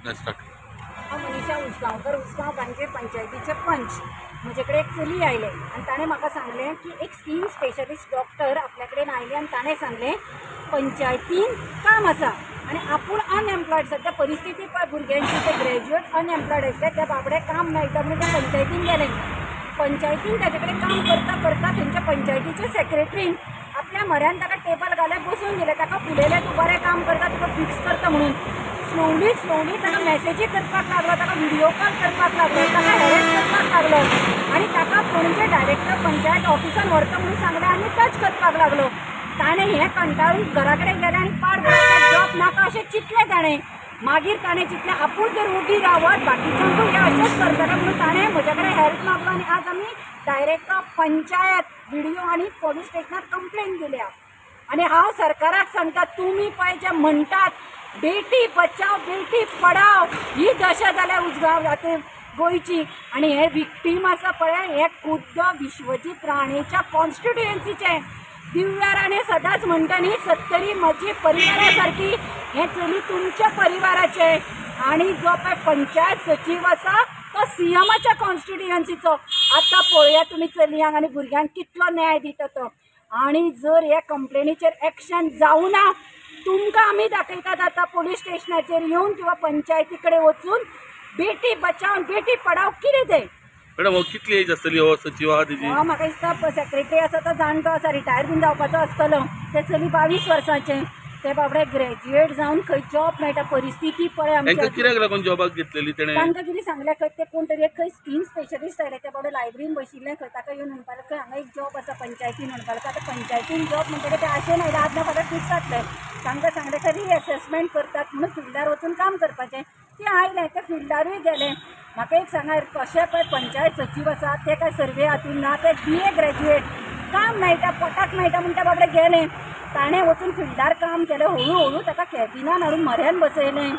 हांव मनीषा उसगांवकर, उसगांव गांजे पंचायतीचे पंच. म्हजे कडेन एक चली आयलें आनी ताणें म्हाका सांगलें की एक स्कीन स्पेशलिस्ट डॉक्टर आपल्या कडेन आयले आनी ताणें सांगलें पंचायतीन काम आसा आनी आपूण अनएम्प्लॉयड, सद्या परिस्थिती पळय भुरग्यांची, ते ग्रॅज्युएट अनएम्प्लॉयड आसले, त्या बाबडे काम मेळटा म्हणून ते पंचायतीन गेले. पंचायतीन ताजे कडेन काम करता करता थंयच्या पंचायतीच्या सेक्रेटरीन आपल्या म्हऱ्यान ताका टेबल घालें, बसून दिलें, ताका फुलयलें, तूं बरें काम करता, तुका फिक्स करता म्हणून. स्लोवली स्लोवली ताका मॅसेजी करपाक लागलो, ताका व्हिडियो कॉल करपाक लागलो, ताका हॅरेस करपाक लागलो आनी ताका पणजे डायरेक्टर पंचायत ऑफिसान व्हरता म्हणून सांगलें आनी टच करपाक लागलो. ताणें हें कंटाळून घरा कडेन गेलें आनी पाड जॉब नाका अशें चिंतलें ताणें. मागीर ताणें चिंतलें आपूण जर ओगी रावत बाकीच्यांकूय हें अशेंच करतलें म्हणून ताणें म्हज्या कडेन हेल्प मागलो आनी आज आमी डायरेक्टर ऑफ पंचायत व्हिडियो आनी पोलीस स्टेशनार कंप्लेन दिल्या. आनी हांव सरकाराक सांगता, तुमी पळय जे म्हणटात बेटी बचाव बेटी पढाव, ही दशा जाल्या उसगांव आतां गोंयची. आनी हे विक्टीम आसा पळय, हे खुद्द विश्वजीत राणेच्या कॉन्स्टिट्युएन्सीचे दिव्या राणे सदांच म्हणटा न्ही, सत्तरी म्हजी परिवारा सारकी, हें चली तुमच्या परिवाराचें. आनी जो पळय पंचायत सचीव आसा तो सीएमाच्या कॉन्स्टिट्युएन्सीचो. आतां पळोवया तुमी चलयांक आनी भुरग्यांक कितलो न्याय दिता तो. आनी जर ह्या कंप्लेनीचेर एक्शन जावना, तुमकां आमी दाखयतात आतां पोलीस स्टेशनाचेर येवन किंवा पंचायती कडेन वचून बेटी बचाव बेटी पढाव कितें तें. मॅडम, हो कितली एज आसतली हो सचीव आहा तेजी? हो म्हाका दिसता सेक्रेटरी आसा तो जाणटो आसा, रिटायर बीन जावपाचो आसतलो. तें चली 22 वर्सांचें, ते बाबडे ग्रॅज्युएट जावन खंय जॉब मेळटा, परिस्थिती पळय आमची. तांकां कित्याक लागून जॉबाक घेतलेली तेणें? तांकां कितें सांगलें खंय ते कोण तरी एक खंय स्कीन स्पेशलिस्ट आयले, ते बाबडे लायब्ररीन बशिल्ले खंय, ताका येवन म्हणपाक खंय हांगा एक जॉब आसा पंचायतीन म्हणपाक. आतां पंचायतीन जॉब म्हणटकीर ते आशेन आयले, आज ना फाल्यां फिक्स जातलें. तांकां सांगलें खंय रिएसेसमेंट करतात म्हणून फिल्डार वचून काम करपाचें. ते आयले, ते फिल्डारूय गेले. म्हाका एक सांगा, कशें पळय पंचायत सचीव आसा ते काय सर्वे हातून ना, ते BA graduate, काम मेळटा पोटाक मेळटा म्हूण ते बाबडे गेले. ताणें वचून फिल्डार काम केलें, हळू हळू ताका कॅबिनान हाडून म्हऱ्यान बसयलें.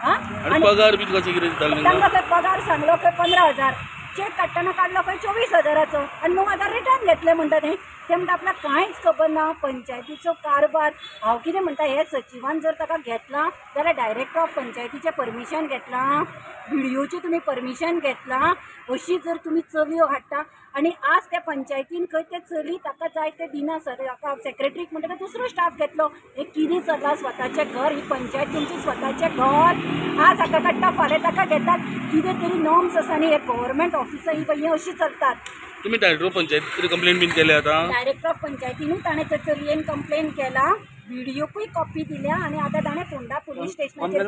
आनी पगार बी कशें कितें दितालें तांकां? खंय पगार सांगलो खंय 15,000, चॅक काडटना काडलो खंय 24,000चो आनी 9,000 रिटर्न घेतले म्हणटा ते. ते म्हणटा आपल्याक कांयच खबर ना पंचायतीचो कारभार. हांव कितें म्हणटा, हे सचिवान जर ताका घेतला जाल्यार डायरेक्टर ऑफ पंचायतीचें परमिशन घेतलां, व्हिडियोचें तुमी परमिशन घेतलां, अशी जर तुमी चलयो हाडटा. आनी आज त्या पंचायतीन खंय ते चली ताका जाय ते दिना सर, ताका सेक्रेटरीक म्हणटा दुसरो स्टाफ घेतलो. हें कितें चल्लां? स्वताचें घर ही पंचायत तुमचें स्वताचें घर. आज हाका काडटा फाल्यां ताका घेतात, कितें तरी नॉर्म्स आसा न्ही. हे गव्हर्मेंट ऑफिसां ही पळय अशी चलतात. तुमी डायरेक्टर ऑफ पंचायतीन कंप्लेन बीन केल्या आतां? डायरेक्टर ऑफ पंचायतीनूय ताणें त्या चलयेन कंप्लेन केला, व्हिडियोकूय कॉपी दिल्या आनी आतां ताणें फोंडा पोलीस स्टेशनाचेर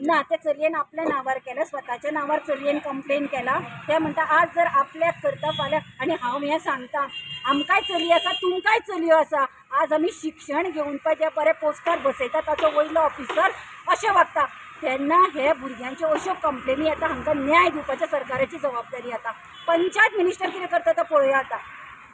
ना, त्या चलयेन आपल्या नांवार केलें, स्वताच्या नांवार चलयेन कंप्लेन केला. ते म्हणटा आज जर आपल्याक करता फाल्यां. आनी हांव हें सांगता, आमकांय चली आसा, तुमकांय चलयो आसा. आज आमी शिक्षण घेवन पळय जे बरे पोस्टार बसयता ताचो वयलो ऑफिसर अशें वागता, तेन्ना हे भुरग्यांच्यो अश्यो कंप्लेनी येता. हांकां न्याय दिवपाच्या सरकाराची जबाबदारी. आतां पंचायत मिनिस्टर कितें करता तो पळोवया आतां.